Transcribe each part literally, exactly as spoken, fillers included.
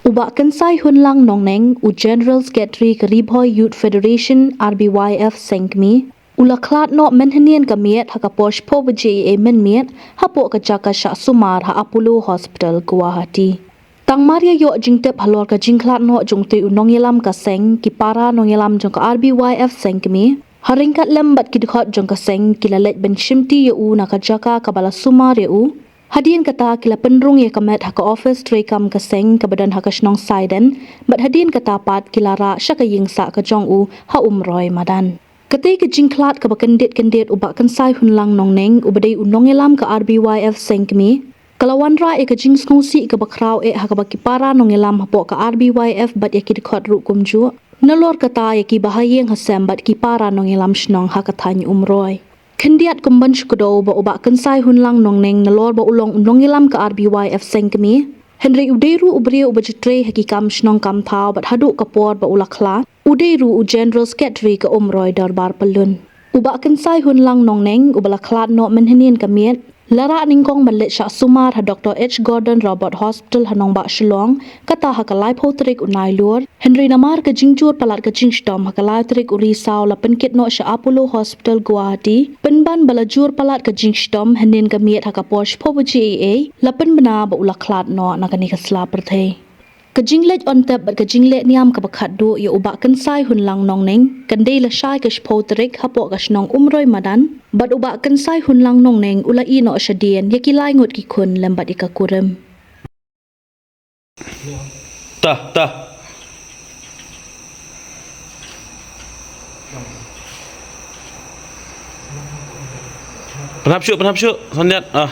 U Bah Kynsai Hunlang Nongneng, u General Secretary ka Ri Bhoi Youth Federation, R B Y F Sengkmie, u la khlad noh mynhynnin ka miet ha ka por shiphew baje eiei mynmiet, hapoh ka jaka shah sumar ha Apollo Hospital, Guwahati. Tang mar ïa ïoh jingtip halor ka jingkhlad noh jong utei u nongïalam ka seng, ki para nongïalam jong ka R B Y F Sengkmie, ha ryngkat lem bad ki dkhot jong ka seng, ki la leit ban shimti ïa u na ka jaka kaba la sumar ïa u. Hadien kata ki la pynrung ïa ka met ha ka ophis treikam ka seng kaba don ha ka shnong Saiden, bad hadien kata pat ki la rah sha ka ïing sah ka jong u ha Umroi madan. Katei ka jingkhlad kaba kyndit kyndit u Bah Kynsai Hunlang Nongneng, uba dei u nongïalam ka R B Y F Sengkmie, ka la wanrah ïa ka jingsngewsih kaba khraw eh ha kaba ki para nongïalam hapoh ka R B Y F bad ïa ki dkhot ruh kumjuh. Nalor kata ïa ki bahaïing hasem bad ki para nongïalam shnong ha ka thaiñ Umroi. Khyndiat kum ban shu kdew ba u Bah Kynsai Hunlang Nongneng, nalor ba u long u nongïalam ka R B Y F Sengkmie, hynrei u dei ruh u briew uba ju trei ha ki kam shnong kam thaw bad haduh ka por ba u la khlad, u dei ruh u General Secretary ka Umroi Dorbar Pyllun. U Bah Kynsai Hunlang Nongneng, uba la khlad noh mynhynnin ka miet, la rah nyngkong ban leit shah sumar ha Doctor H Gordon Roberts Hospital ha nongbah Shillong, kata ha ka laiphew tarik u Nailur. Hynrei namar ka jingjur palat ka jingshitom, ha ka lai tarik u Risaw la pynkit noh sha Apollo Hospital, Guwahati. Pynban ba la jur palat ka jingshitom, hynnin ka miet ha ka por shiphew baje eiei, la pynbna ba u la khlad noh na kane ka sla pyrthei. Ka jingleit on tep bad ka jingleh niam kaba khatduh ïa u Bah Kynsai Hunlang Nongneng kan dei lashai ka shiphew tarik hapoh ka shnong Umroi madan, bad u Bah Kynsai Hunlang Nongneng u la ïeh noh shadien ïa ki lai ngut ki khun lem bad ïa ka kurim. Ta, ta. Pynhap shuh, pynhap shuh, Sandiat. Ah.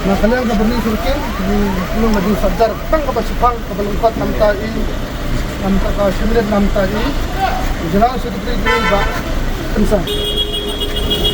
Nga kaliang ka byrni syrkin, ni kulung ma ding sabdar, tang kaba shipang, kaba lyngkot namta i, namta ka shimrit namta i, jylla secretary jong i Bah Kynsai.